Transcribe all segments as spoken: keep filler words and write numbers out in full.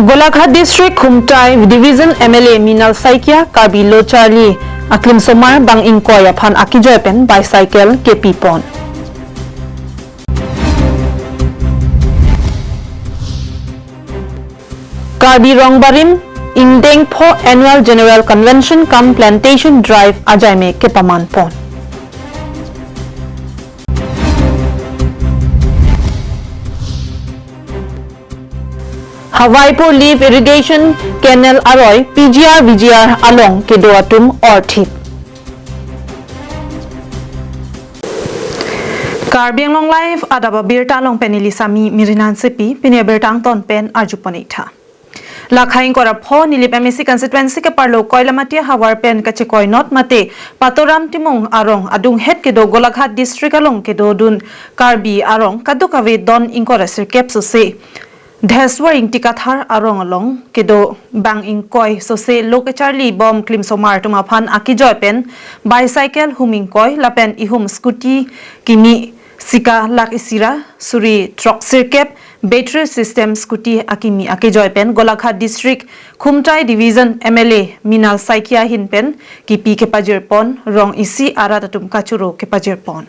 Golaghat District Khumtai Division M L A Minal Saikia Karbi Lo Charli aklimsomar bang ingkoi aphan akejoi pen bicycle kepipon. Karbi Rongbarim ingdeng pho Annual General Convention cum Plantation Drive ajaime kepamanpon. Hawaipur Lift Irrigation Canal aroi P G R V G R along kedo atum orthip. Karbi Anglong Live adap abirta along pen neli Sami Mirinan Sipi, pini abirta angton pen arjupon-ik tha. Lakhai ingkoi ra pho Nilip M A C constituency keparlo Koilamati ahavar pen kachekoinot mate Patoram Timung arong adunghet kedo Golaghat District along kedodun Karbi arong kadokave don ingkoi ra sirkep sose Dheswar Ingti Kathar arong along kedo bang ingkoi sose lo kecharli bom klimsomar atum aphan akejoi pen bicycle hum ingkoi lapen ihum scooty kimi sika lakh isi ra suri throk sirkep battery system scooty akimi akejoi pen Golaghat District Khumtai Division M L A Minal Saikia ahin pen kipi kepajirpon, rong isi arat atum kachoro kepajirpon.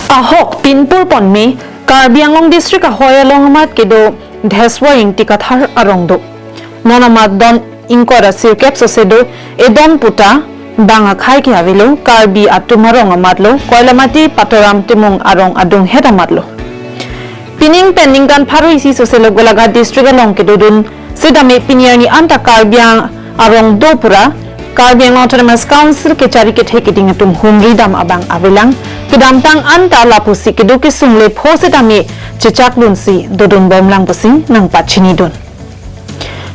Ahok pinpur ponme Karbi Anglong District ahoi along amat kedo Dheswar Ingti Kathar arong do. Non amat don ingkoi ra sirkep sose do, edon puta bang akhei ke avelo, Karbi atum arong amatlo, Koilamati Patoram Timung arong adunghet amatlo. Pining pen ningkan pharo isi sose lo Golaghat District along kedodun setame pini arni anta Karbi Ang-, arong do pura Karbi Anglong Autonomous Council kechari kethe keding atum humri dam abang avelang, kedamtang anta lapusi kedo kesung le pho setame chechak lunsi dodun bomlang pusi nangpachinidun.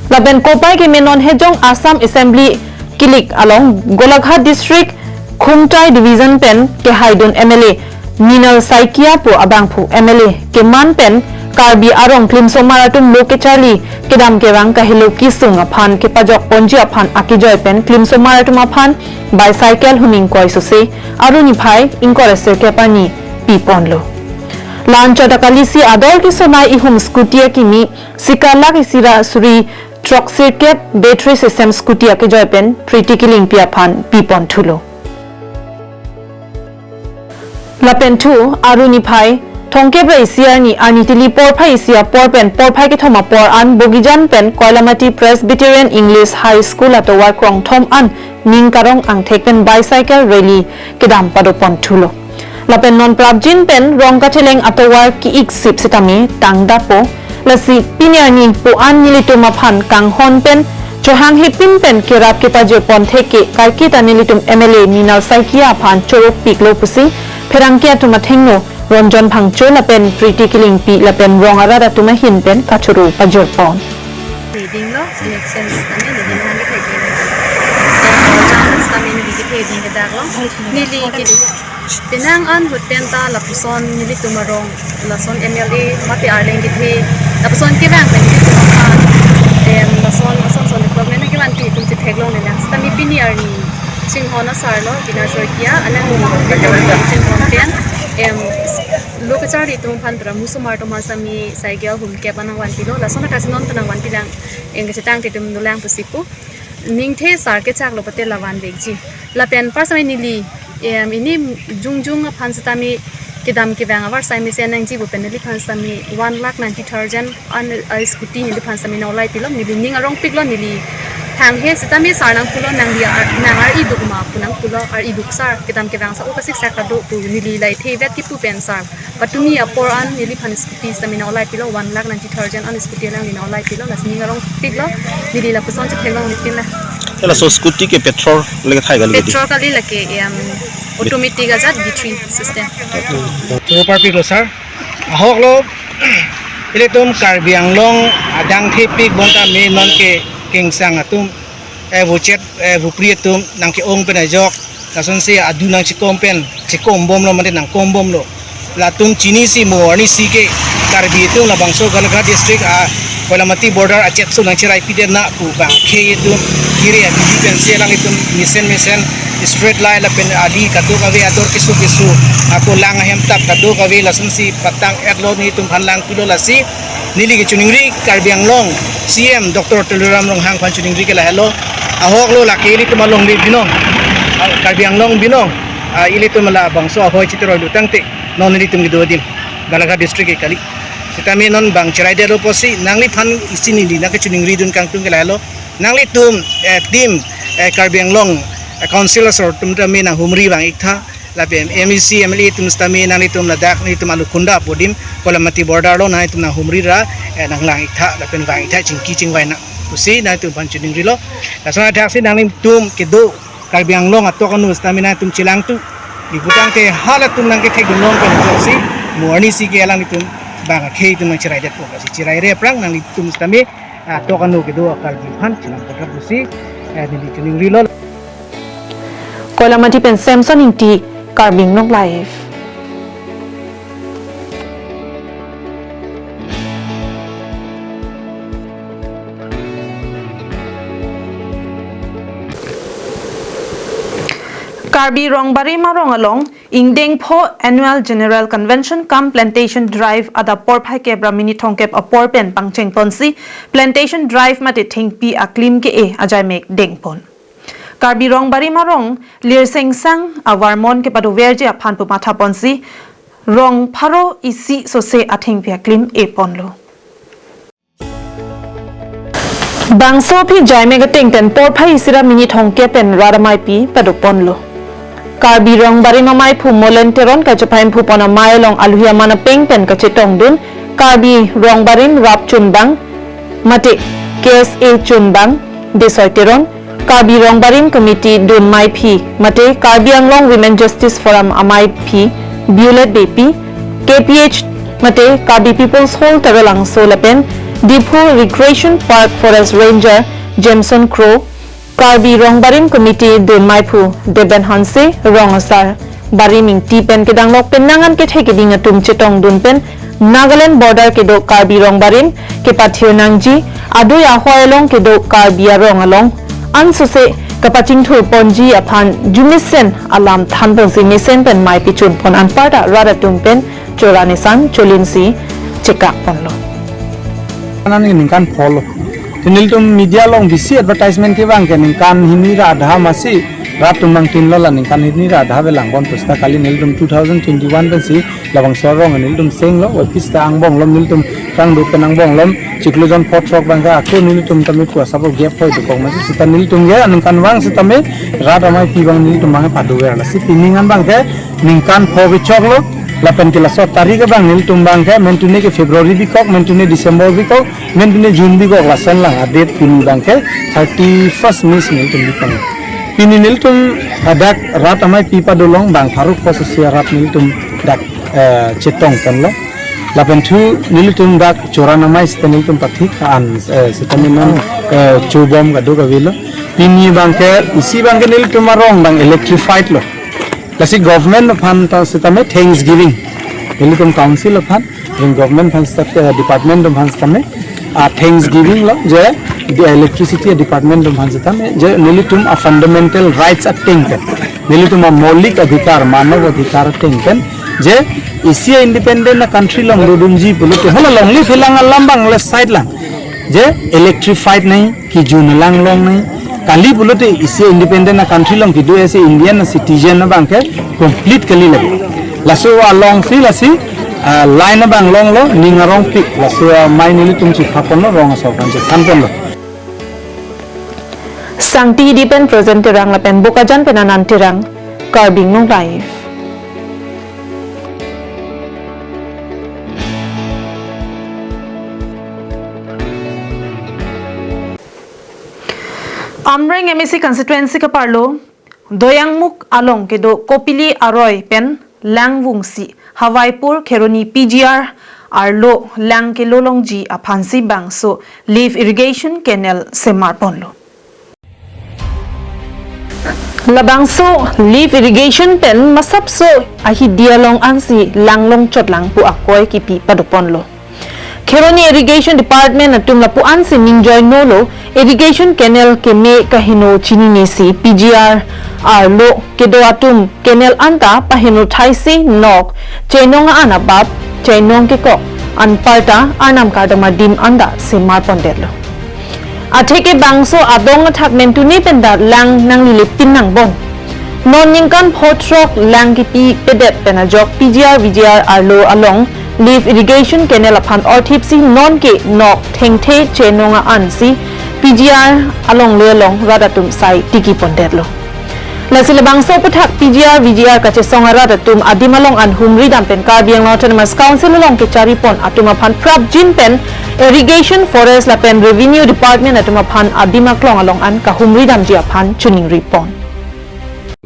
Lapen kopai ke menon hejong Assam Assembly kilik along Golaghat District Khumtai Division pen kehaidun M L A Minal Saikia pu abangphu M L A keman pen Karbi arong klimsomar atum lo kecharli kedam kevang kahelo kesung aphan kepajok ponji aphan akejoi pen klimsomar atum aphan bicycle hum ingkoi sose aru niphai ingkoi ra sirkep arni piponlo. La-anchot akalisi ador kesonai ihum scooty akimi sika lakh isi ra suri throk sirkep battery system scooty akejoi pen Pretty Kilingpi aphan piponthulo. Lapen thu aru niphai thomkep ra isi arni, arni tili porphai isi apor pen porphai kethom apor an Bogijan pen Koilamati Presbyterian English High School atovar krongthom an ning karong angthek pen bicycle rally kedam padoponthulo. Lapen non prapjin pen rong kacheleng atovar ki-ik sip setame tangdapo. Lasi pini arni pu an nelitum aphan kanghon pen chohang hepin pen kerap kepajirpon theke kaiketa nelitum M L A Minal Saikia aphan chorokpiklo pusi pherangke atum athengno Ronjon Phangcho lapen Pretty Kilingpi lapen rong arat atum ahin pen kachoro pajirpon. Reading lo, election kami, neli nang kita reading. Chance kami neli kita reading kita lo. Neli kita. Penang an hoten ta lapuson nelitum arong, lason M L A mate arleng kita, lapuson kevang pen nelitum aphan, em, lason, lason son development kevang nelitum chetheklongle lang. Setame pini arni chinghon asar lo, Bina Saikia, alang chinghon pen, em, lo kecharli atum aphan pura musomar atum aphan setame cycle hum kep an nangvanpilo, lason akasi non pen nangvanpilang, em, kachetang te atum dolang pusi pu. Ningthe sar kechaklo pute la vanvekji. Lapen par setame neli, em, ini jongjong aphan setame kedam kevang avarsai mesen nangji pu pen neliphan setame one lakh ninety thousand an, a, scooty neliphan setame nang-olai pilo, neli ning arongpiklo, neli thanghe setame sar nangpulo, nangli ar, nang ar-iduk ma pu nangpulo, ar-iduk sar, kedam kevang sa-o kasiksak kado pu neli lahei thevet kipu pen sar patumi apor an neliphan scooty setame nang-olai pilo, one lakh ninety thousand an scooty alangli nang-olai pilo, lasi ning arongpiklo, neli lapuson chetheklong nelitin la. Laso scooty ke petrol le kethai kali kedi? Petrol kali lake, em, automatic ajat battery system. Choro parpiklo sar. Ahok lo, ilitum Karbi Anglong adang thepik bonta me non ke kengsang atum, eh, vochet, eh, vopri atum nangke-ong pen ajok, lasonsi adu nangchekom pen, chekom bomlo mate nangkom bomlo. Latum chinisi mo arnisi ke Karbi atum labangso Golaghat district a Koilamati border achetso nangcherai pidetna pu bang khei atum kiri adu pensi alanglitum mesen mesen street light lapen ali kadokave ador keso keso, ako lang ahem tap kadokave lasonsi patang-etlo, nelitum aphan langpilo. Lasi neli kachiningri Karbi Anglong C M Doctor Tuliram Ronghang aphan chiningri ke lahelo. Ahoklo, lake ilitum alongle binong, ah, Karbi Anglong binong, ah, ilitum labangso ahoi chitero lo tangte non nelitum kedo adim Balaghat district ke kali. Sitame non bang cheraidetlo pusi nangliphan isi neli nangkachiningridun kangtung ke lahelo. Nanglitum, eh, team, eh, Karbi Anglong, eh, council asor atum tame nanghumri vang-iktha, lapen M A C, M L A atum sitame nanglitum ladak nelitum Alukhunda pu adim, Kolamati border lo, nanglitum nanghumri ra, eh, nanglang-iktha, lapen vang-iktha, chingki chingvai nang pusi nanglitum aphan chiningrilo. Lason athaksi nanglitum kedo Karbi Anglong atok anu sitame nanglitum chelangthu. Di putangte halatum nangkethekdun long pen ajoksi mo arnisi ke alanglitum bang akhei atum nangcheraidet po, lasi cheraire aphrang nanglitum sitame, ah, atok anu kedo a-Karbi aphan chelang patra pusi, eh, neli chiningrilo. Koilamati pen Samson Ingti, Karbi Anglong Live. Karbi Rongbarim arong along ingdeng pho Annual General Convention cum Plantation Drive adap porphai kep ra minit thomkep apor pen pangcheng ponsi Plantation Drive mate thengpi aklim ke-e ajaimek dengpon. Karbi Rongbarim arong lirsengsang avarmon kepadoverji aphan pu matha ponsi rong pharo isi sose athengpi aklim e ponlo. Bangso aphi jaimek ateng pen porphai isi ra minit thomkep pen rat ameipi pado ponlo. Karbi Rongbarim Ameiphu Molen Teron kachepaimphupon amei along aluhi aman apeng pen kachetongdun Karbi Rongbarim Rap Chunbang mate K S A Chunbang Desoi Teron, Karbi Rongbarim Committee dunmeiphi mate Karbi Anglong Women Justice Forum ameiphi Violet Beypi, K P H mate Karbi People's Hall Taralangso lapen Diphu Recreation Park Forest Ranger Jameson Kro, Karbi Rongbarim Committee dunmeiphu Deben Hanse, Rong Asar Barim Ingti pen kedanglok penang an kethe keding atum chetongdun pen Nagaland border kedo Karbi Rongbarim kepathir nangji, adui ahoi along kedo Karbi arong along ansose kapachingthur ponji aphan jumesen alam than ponsi mesen pen meipi chunpon anparta rat atum pen chora nisan cholinsi chekak ponlo. Nani ningkan pholo. Te nelitum media along bisi advertisement kevang ke ningkan hini ra adha masi rat atum nangtinlo, la ningkan hini ra adha avelang bon, pusta kali nelitum two thousand twenty-one pensi labangso arong nelitum senglo, office ta angbong lom, nelitum kangduk pen angbong lom, chiklo jon phothrok abang ke ako nelitum tame kuasa po gap hoi dokok masi seta nelitum ke ningkan vang sitame rat ameipi abang nelitum abang padover, lasi pining an abang ke ningkan pho kechoklo. Lapen ke laso tarik abang nelitum abang ke mentune ke February bikok, mentune December bikok, mentune June bikok, lason lang a-date pini abang ke thirty-first May si nelitum bikok. Pini nelitum hadak rat ameipi padolong bang pharo pho sose rat nelitum dak, eh, chetong ponlo. Lapen thu nelitum dak choran amei seta nelitum pathik an, eh, seta minon, eh, chobom kadokave lo. Pini abang ke isi abang ke nelitum arong abang electrified lo. Lasi government aphan ta sitame thanksgiving. Nelitum council aphan, nelitum government aphan sitame, eh, department aphan sitame, ah, thanksgiving lo je, the electricity department aphan sitame je nelitum a-fundamental rights ateng pen, nelitum amoulik adhikar, manav adhikar ateng pen je isi a-independent a-country along dodunji pulote hala longle phelang alam abang le side lang. Je electrified nangji, kejun alang longnangji. Kali pulote isi independent a-country along kedo isi Indian citizen abang ke complete kali lagi. Laso alongsi lasi, ah, line abang longlo, ning arongpik, laso amei nelitum chipha ponlo, Rong Asar aphan chethan ponlo. Sangti Hidi pen Present Terang lapen Bokajan pen Anand Terang, Karbi Anglong Live. Amreng M A C constituency kaparlo Doyangmukh along kedo Kopili aroi pen Langvungsi Hawaipur Kheroni P G R arlo lang kelolongji aphansi bangso lift irrigation canal semar ponlo. Labangso lift irrigation pen masapso ahidi along ansi lang longchotlang pu akoi kipi pado ponlo. Kheroni Irrigation Department atum lapu-ansi ningjoinolo, irrigation canal keme kaheno chininesi P G R arlo kedo atum canal anta paheno thaisi nok chainong an abap chainong kekok anparta arnam kardom adim anta semar pondetlo. Atheke bangso adong athak mentune pen da lang nanglele pin nangbom. Non ningkan pho throk lang kipi pedet pen ajok P G R V G R arlo along lift irrigation canal aphan orthipsi nonke nok thengthe chainong ansi P G R alongle along rat atum sai tiki pondetlo. Lasi labangso aputhak P G R V G R kachesong arat atum adim along an humri dam pen Karbi Anglong Autonomous Council along kecharipon atum aphan prapjin pen irrigation, forest lapen revenue department atum aphan adim aklong along an kahumri damji aphan chiningripon.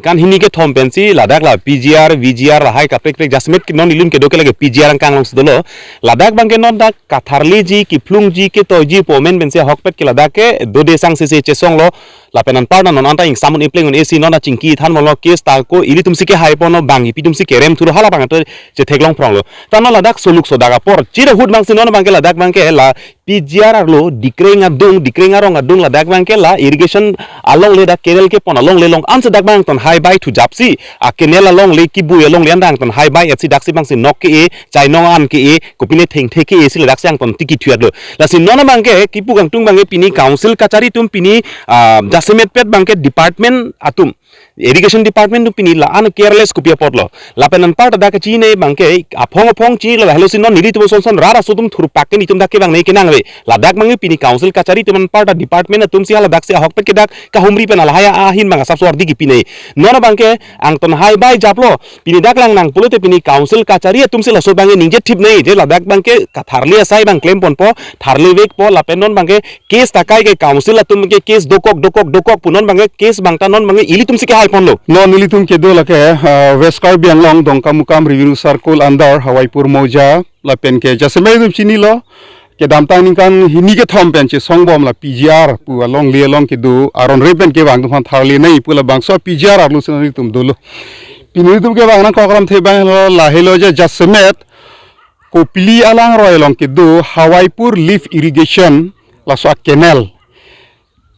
Kan hini kethom pensi ladak la P G R, V G R lahai kaprek prek jasemet non nelitum kedo ke lake P G R angkang alongsi dolo. Ladak abangke non dak katharliji, kiphlungji, ketoiji pu amen pensi ahokpet ke ladak ke dode sang sese chesonglo. Lapen anparta non anta ingsamun ipleng un-esi non ta chingki thanbomlo, case ta ko ilitumsi kehaiponlo, bang ipitumsi kerem thuro, hala abang ta chetheklong phronglo. Ta non ladak soluk sodak apor chira hut bangsi non abangke ladak abangke la P G R arlo dikreng adung, dikreng arong adung ladak abangke la irrigation alongle dak canal kepon alongle along ansi dak abang ton hai bai thu japsi, a canal alongle kibui alongle an dak ton hai bai etsi daksi bangsi nok ke-e, chainong an ke-e, kopine thengthe ke-esi ladak si angton tiki thuatlo. Lasi non abangke kipu kangtung abangke pini council kachari atum pini, ah, jasemet pet abangke department atum, irrigation department atum pini la-an careless kopi apotlo. Lapen anparta dak kachini abangke aphong aphong chinilo, lahelosi non nelitum son son rara sotum thurpak ke netum dak ke bang ne kenangve. Ladak abangke pini council kachari atum anparta department atumsi haladak si ahokpet ke dak kahumri pen lahai ahin abang asap so ardi kipine. Non abangke angton hai bai japlo. Pini dak lang nang pulote pini council kachari atumsi laso abangke ningje thip nai, je ladak abangke katharli asai abang klemponpo, tharli vekpo, lapen non abangke case ta kai ke council atum ke case dokok, dokok, dokok pu non abangke case abang ta non abangke ilitumsi kehaiponlo. Non ilitum kedo lake, ah, West Karbi Anglong Dongkamukam Revenue Circle under Hawaipur Mouza lapen ke jasemet atum chinilo. Kedamtang ningkan hini kethom pen chesongbom la P G R pu alongle along kedo aron re pen kevang atum aphan tharli nai pu labangso P G R arlosi nelitum dolo. Pini nelitum kevang nangkok alamthe abang lo, lahelo je jasemet Kopili alangroi along kedo Hawaipur lift irrigation laso a canal.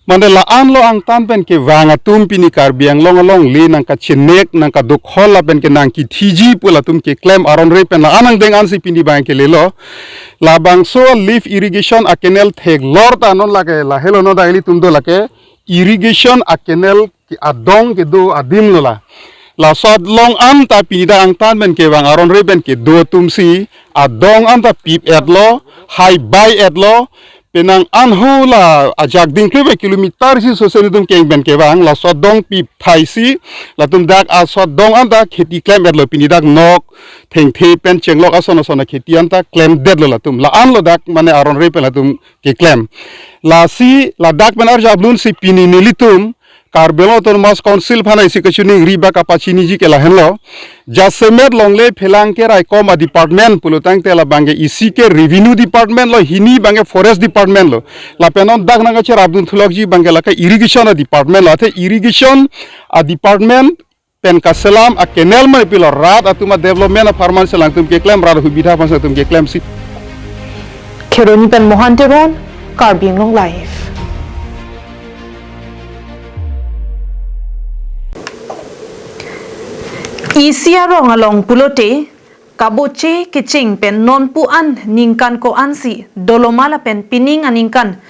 Mane la-anlo angtan pen kevang atum pini Karbi Anglong alongle nangkachenek, nangkadokhol lapen ke nangkithiji pu latum keklem aron re pen la-an angdeng ansi pini abang kelelo. Labangso lift irrigation a canal theklor ta non lake lahelo, non dak ilitum do lake irrigation a canal ke adong kedo adimlo la. Laso adong anta pini dak angtan pen kevang aron re pen kedo atumsi adong anta pip-etlo, hai bai-etlo, penang anho la ajak dingklu pen kilometer isi sose nelitum keng pen kevang, laso adong pip thaisi, latum dak laso adong anta kheti klem-etlo, pini dak nok thengthe pen chenglok ason ason akheti anta klemdetlo latum. La-anlo dak mane aron re pen latum keklem. Lasi ladak pen arjap dunsi pini nelitum Karbi Anglong Autonomous Council aphan isi kachiningri ba kapachiniji ke lahenlo. Jasemet longle phelang keraikom a department pulotangte labangke isi ke revenue department lo, hini abangke forest department lo. Lapen non dak nangkacherap dun thulokji abangke lake irrigation a department lo. Athe irrigation a department pen kaselam a canal mane pilo, rat atum a development apharman si alangtum keklem, rat hubidha aphan si alangtum keklemsi. Kheroni pen Mohan Teron, Karbi Anglong Live. Isi arong along pulote, kaboche kecheng pen nonpu an ningkan ko-ansi doloma lapen pining aningkan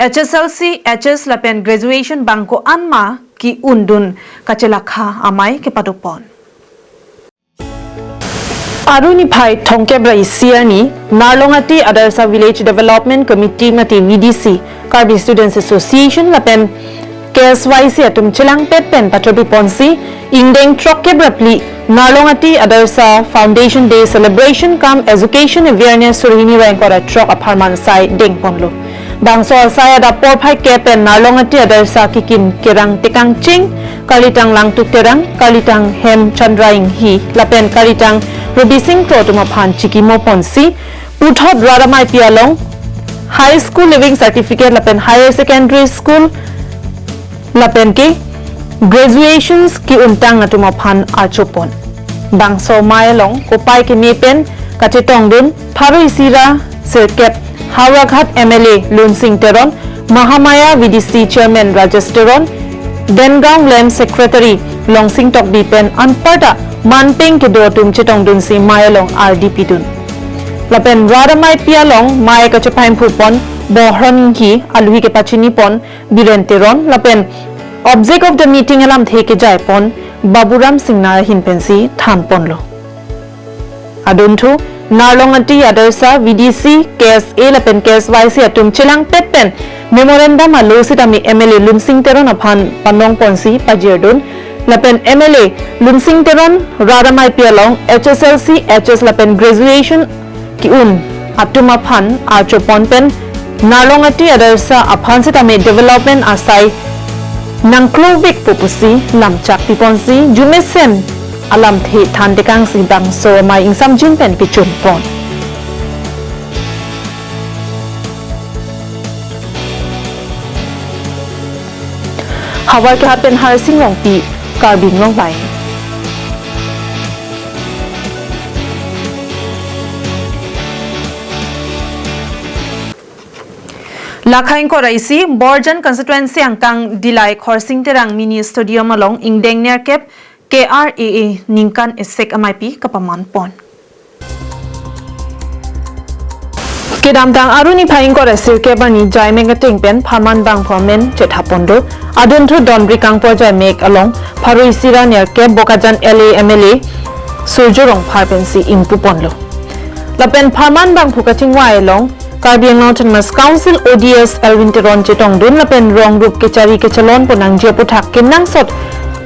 H S L C, H S lapen graduation bang ko-an ma ki-undun kachelakha amei kepadopon. Aru niphai thomkep ra isi arni Narlongati Adarsha Village Development Committee mate V D C, Karbi Students Association lapen K S Y C atum chelangpet pen pathobi ponsi ingdeng throkkep ra phli Narlongati Adarsha Foundation Day Celebration cum Education Awareness surhini ra ingkoi ra throk apharman sai dengponlo. Bangso asai adap porphai kep pen Narlongati Adarsha kikim kerang tekang ching, karlitang Langtuk Terang, karlitang Hem Chandra Inghi lapen karlitang Ruby Singh Kro atum aphan chikimo ponsi, puthot rat ameipi along High School Leaving Certificate lapen Higher Secondary School lapen ke graduations ki-untang atum aphan archopon. Bangso amei along kopai keme pen kachetongdun pharo isi ra sirkep Howraghat M L A Lunsing Teron, Mahamaya V D C Chairman Rajesh Teron, Dengaon Lamp Secretary Longsing Tokbi pen anparta manpeng kedo atum chetongdunsi mei along ardi pidun. Lapen rat ameipi along mei kachepaimphupon Bohron Inghi, aluhi kepachinipon Biren Teron, lapen object of the meeting alamthe kejaipon Baburam Singnar ahin pensi thanponlo. Adunthu Narlongati Adarsha V D C, K S A lapen K S Y C atum chelangpet pen memorandum alo sitame M L A Lunsing Teron aphan panongponsi pajirdun. Lapen M L A Lunsing Teron rat ameipi along H S L C, H S lapen graduation ki-un atum aphan archopon pen Narlongati Adarsha aphan sitame development asai nangklovekpo pusi lamchak piponsi jumesen alamthe thantekangsi bangso amei ingsamjin pen kechunpon. Howraghat pen Harsing Rongpi, Karbi Anglong Live. Lakha ingkoi ra isi, Borjan constituency angkang Dillai Khorsing Terang Mini Stadium along ingdeng nerkep K R A A ningkan esek ameipi kapamanpon. Kedamtang Aru niphai ingkoi ra sirkep arni jaimek ateng pen pharman bangphu amen chethapon do. Adunthu Donbri Kangpor jaimek along pharo isi ra nerkep Bokajan L A M L A Surjya Rongphar pensi ingpuponlo. Lapen pharman bangphu kachingvai along Karbi Anglong Autonomous Council O D S Elwin Teron chetongdun lapen rongrup kechari kechalonpon nangji aputhak kenangsot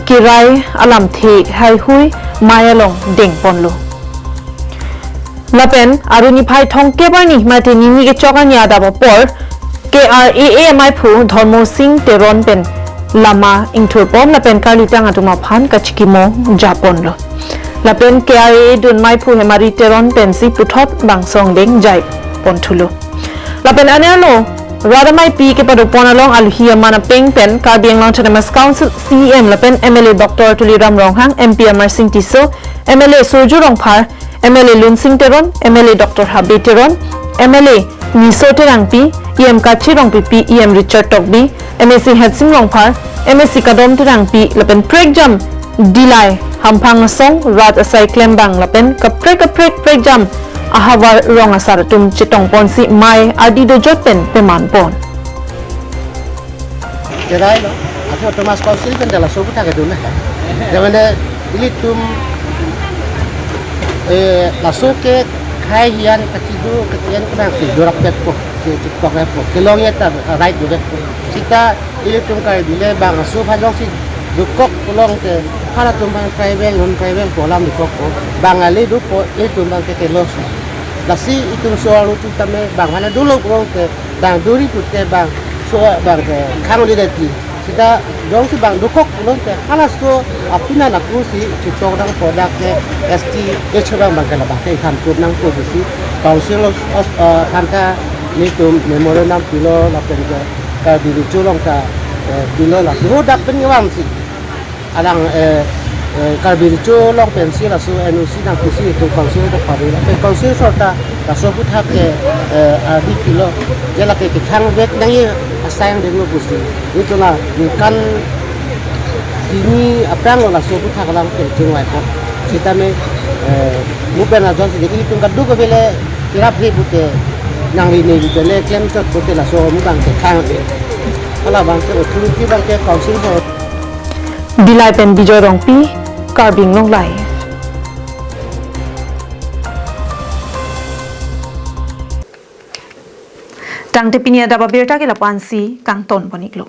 kerai alamthe haihui mei along dengponlo. Lapen Aru niphai thomkep arni mate nini kechok arni adap apor K R A A ameiphu Dhormo Sing Teron pen lama ingthurpon lapen karlitang atum aphan kachikimo japonlo. Lapen K R A A dun meiphu Hemari Teron pensi puthot bangso angdeng jaiponthulo. Lapen anerlo rat ameipi kepadopon along aluhi aman apeng pen Karbi Anglong Autonomous Council C E M lapen M L A Doctor Tuliram Ronghang, M P Amarsing Tisso, M L A Surjya Rongphar, M L A Lunsing Teron, M L A Doctor Habe Teron, M L A Niso Terangpi, E M Kachi Rongpipi, E M Richard Tokbi, M A C Hetsing Rongphar, M A C Kadom Terangpi, lapen prekjam Dillai Hamphang Asong, rat asai klembang lapen kaprek kaprek prekjam ahavar rong asar atum chetongponsi mei ardi dojot pen pemanpon. Cherai lo, ako Autonomous Council pen laso aputhak kedun na. Jamane ilitum, eh, laso ke khai hian kachidu ketian kunang si dorapetpo, si chikpokpo, kelong ya ta right dopetpo. Sita ilitum Karbi le bang aso phajong si dokok pulote halatum bang tribal, non-tribal pu alam dokokpo, Bangali dopo, ilitum bang ke telos. Lasi itum so alu tu tame bang hana dolo pulote bang duri pute bang so bang ke khang lideti. Sita jongsi bang dokok pulote halaso apina naku si chitong nangpo, dak ke S T H bang bang ke labang ke ikhan kut nangpo pusi Council of, of, uh, aphan ta nelitum memorandum pilo lapen ke Karbi Riso along ta, eh, pilo, laso dak pen kevang si alang, eh, eh, Karbi Riso along pensi laso N O C nangpusi itum Council ta pari lapen Council asor ta laso aputhak ke, eh, ardi pilo, je lake kethang vek nangji asai angdenglo pusi. Itum la ningkan hini aphrang lo laso aputhak alam ke chingvaipo. Sitame, eh, mo pen ajon si ilitum kadokave le kerap he pute nangli ne pute le klemchot pute laso mo bang ke khang. Hala bang ke authority bang ke Council bo. Dillai pen Bijoy Rongpi, Karbi Anglong Live. Tangte pini adap abirta ke lapu-ansi kangtonpon-iklo.